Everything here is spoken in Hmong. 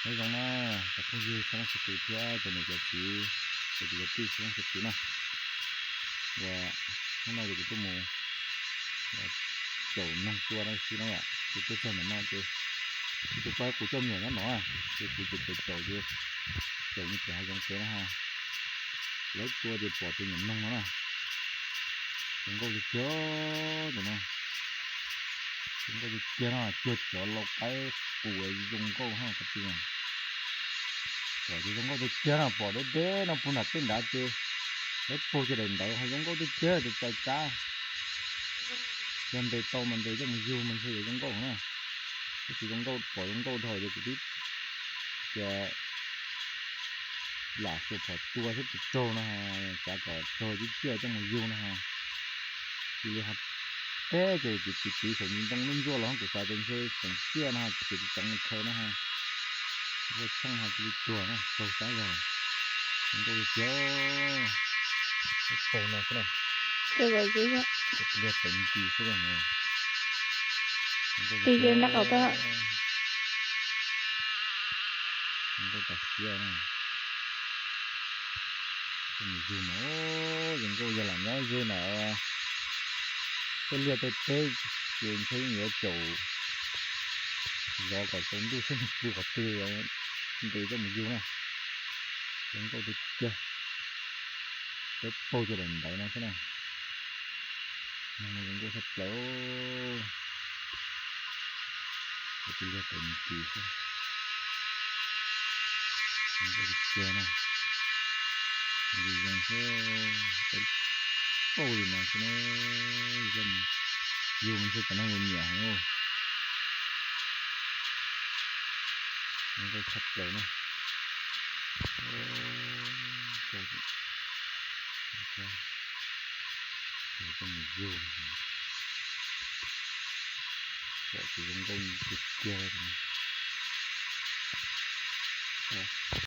Nyob zoo na, cov phooj ywg txhua leej txhua tus thiab cov niam cov txiv, cov kwv cov tij txhua leej txhua tus na. Uas hnub no ces kuv tuaj mus caum noog tua no xwb na yom. Ces tuaj txog ntawm no ces kuv tus pab kuv coj me nyuam nyob no, ces kuv ces caum caum ces caum me tus hav zoov pem no ha. Lawv tua ces pom tus nyuam noog no na. Zoo nkauj tiag tiag tus no. Zoo nkauj tiag tiag no, cuag cov lau qaib qus zoo nkauj ha kwv tij. Pom ces zoo nkauj tiag tiag no, pom deb deb no puag nram tej nrad ces lawv paug ces daim ntawd ho zoo nkauj tiag tiag tus txais kav. Yog ntes tau mas ntes coj mus yug mas ntshe yuav zoo nkauj na. Tab sis zoo nkauj, pom zoo nkauj dhau ces kuv twb cia lam xuas phom tua thiab tus raug no, xav kom raug tib ciaj coj mus yug no. Cia li ho peb ces tiv tiv saum ntoo ntsuab ntsuab los kuv xav tias ntshe tseem ciaj no ces tsis tseev mus khaws no. Ua tsheej ho cia li tuag na, raug sab zog. Zoo nkauj tiag tiag. Peb paug no xwb na. Tus liag tawv nti xwb na. Zoo nkauj tiag tiag. Zoo nkauj tas siab na. Coj mus yug mas zoo nkauj, yog lam nyob ze ntawm tej liaj tej teb ces ntshe yeej yuav caum zov kom tsaus ntuj seb nws pw qhov twg ntes coj mus yug na. Zoo nkauj tiag tiag. Peb paug ces daim ntawd no xwb na. Noog no zoo nkauj tshaj plaws. Tus liag tawv nti xwb. Zoo nkauj tiag tiag na. Zoo li zoo xwb, peb paug li no xwb na. Yug mas ntshe cov neeg yuav nyiam heev. Zoo nkauj tshaj plaws na. Coj mus yug, pom ces zoo nkauj tiag tiag.